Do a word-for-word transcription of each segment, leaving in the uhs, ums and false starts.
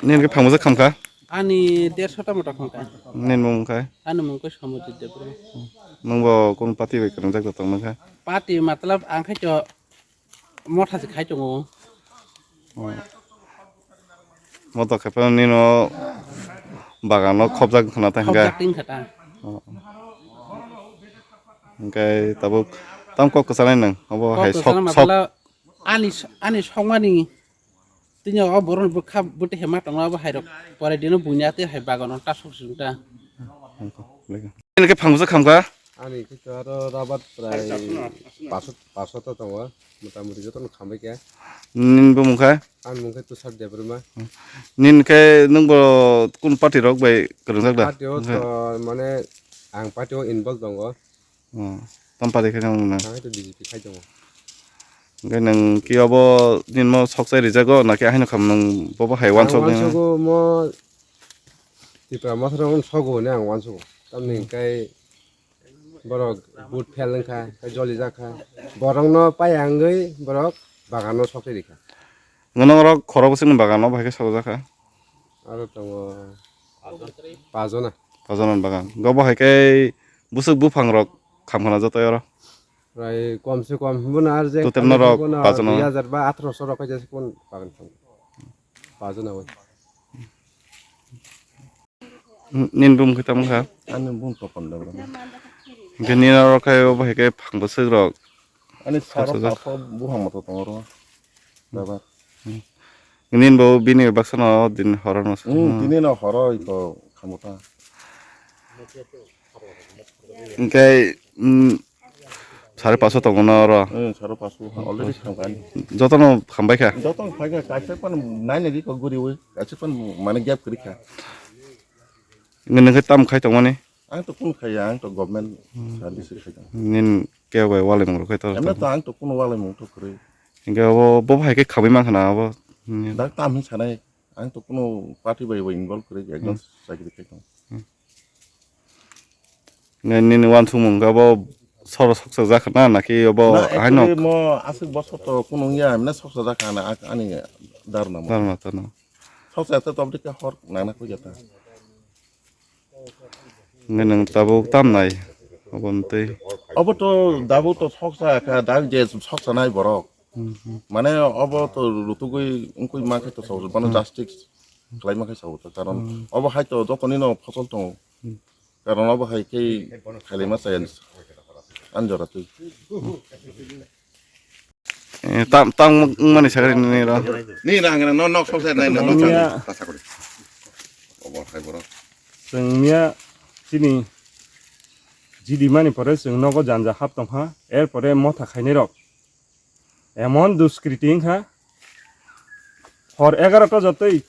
Nini khe phangmasa khamkha? Ani dersho ta mota khamkha. Nini mung khe? Ani mung khe Somojit Debbarma. Nwng bo kunu party bai kwrwngjak da tong nang kha? Party matlab ang khe to motha se khai tongo. Moto khe phano nino bagano khopjak khna ta hwnkhe. Khopjak tin kha ta. Hwnkhe tabuk tam kok kwchanai nwng obo hai sok sok. Ani ani songmani tini o borok bwkha bwtwi hai ma tongo abo hai rok pore dino buini atwi hai bagano ta sok sung ta. Nini khe phangmasa khamkha? Ani khe to aro rabar prai paso paso ta tongo. Mota moti jotono khambai khe. Nini bumung khe? Ani mung khe Tushar Debbarma. Nini khe nwng bo kunu party rok bai kwrwngjak da? Party o to mane ang party o involve tongo. Tam party khe nwng na? Ang to B J P khai tongo. Hwnkhe nwng ki obo nini mo sok chai rijago naki ahino kham nwng bobo hai wansok nini? Ang wansugo mo Tipra Motha rok sogo hwnwi ang wansugo. Tamni hwnkhe borok vote fail wngkha, tei jolijak kha. Borokno paiya wngwi borok bagano sokri rikha. Nwng norok khorok bwswkni bagano bahai khe sokjak kha? Aro tongo pajona. Pajona bagan. Go bahai khe bwswk buphang rok khamkhana joto oro? Prai kom se kom bono ar je total norok pajona dui hajar ba atharoso rok khe jesa kun bagan khamkha. Pajona oi. Nini bumung khe tamo kha? Ani bumung Topon Debra. Hwnkhe nini oro khe obo hai khe phang bwswk rok? Ani saro paso buphang moto tongo oro. Baba. Nini bo bini baksa no din horo no. Hmm, tini no horo iko khamota. Hwnkhe, mm, sare paso tongo na oro? Hmm, sare paso, already khamkha ani. Jotono khambai kha? Jotono khambai kha, kaisa phano nai nai rikha guriwi, kaisa phano mane gap kwrwi kha. Nwng khe tamo khai tongmani? Ang to kunu khaiya, ang to government service khai tongo. Nini kebo bai walaimung rok khai tongo? Emne to ang to kunu walaimung to kwrwi. Hwnkhe abo bo hai khe khamwi mankha na abo? Dak tam hin sanai. Ang to kunu party bai bo involve kwrwi, ekdom chakri khai tongo. Nini wansukmung khe bo soro soksa jakha na naki obo haino? Actually mo aswk bosor to kunu wngya, emne soksa jakha na ani dharna mo. Dharna to no. Soksa to tobdi khe hor nana koi jata. Hwnkhe nwng tabuk tam nai? Obo twi. Obo to dabuk to soksa kha, dak je soksa nai borok. Hmm, hmm. Mane obo to rutugwi wngkui ma khe to soksa, bono justice khlai ma khe soksa, karon obo hai to jotoni no phosol tongo. Hmm. Karon obo hai khe khailai ma chaya ani jora twi. Eh, tam, tam wngmani sakhe nini ro? Ni rang no nok sok sai nai no. Chwng miya, chwng miya chini jidi mani pore chwng nogo janja hap tongkha, er pore motha khainai rok emon duskriti wngkha, hor egarota jotoi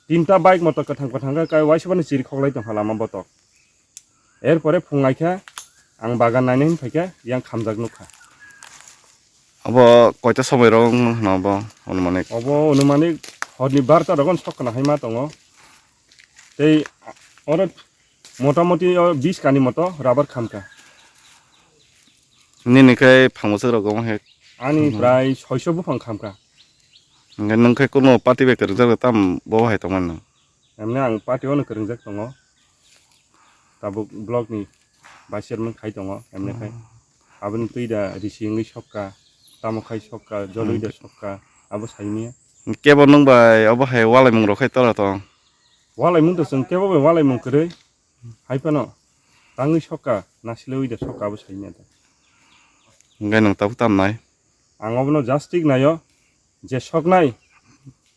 tinta bike motor kwthang kwthang khe kai waisa bani chiri khoklai tongkha lama botok. Er pore phung ai khe ang bagan naina hin phaikha, yang khamjak nukha. Abo koita somoi rok wng hwno bo anumanik? Obo anumanik horni barta rogon sok khna hai ma tongo. Tei oro motamoti o bis kani moto rubber khamkha. Nini khe phang bwswk rok omo he? Ani prai soiso buphang khamkha. Hwnkhe nwng khe kuno party bai kwrwngjak tam bo hai tongmani nwng? Emne ang party o no kwrwngjak tongo. Tabuk block ni vice chairman khai tongo, emne khai. Aboni twi da risi wngwi sokka, tamo khai sokka, jolwi da sokka, abo saimanya. Kebo nwng bai obo hai walaimung rok khai tora tong? Walaimung to chwng kebo bai walaimung kwrwi. Hai phano tangwi sokka, nasilwi da sokka abo saimanya da. Hwnkhe nwng tabuk tam nai? Ang obono justice naio, je soknai,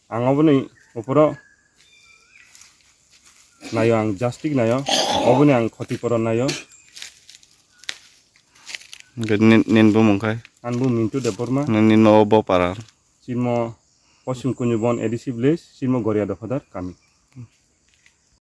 ang oboni opor o naio, ang justice naio, oboni ang khoti poron naio. Hwnkhe nin, nin bumung khai? Ang bo Mintu Debbarma. Nini no bo para? Chini mo Poschim Kunjubon A D C village, chini mo Goria Dophadar kami.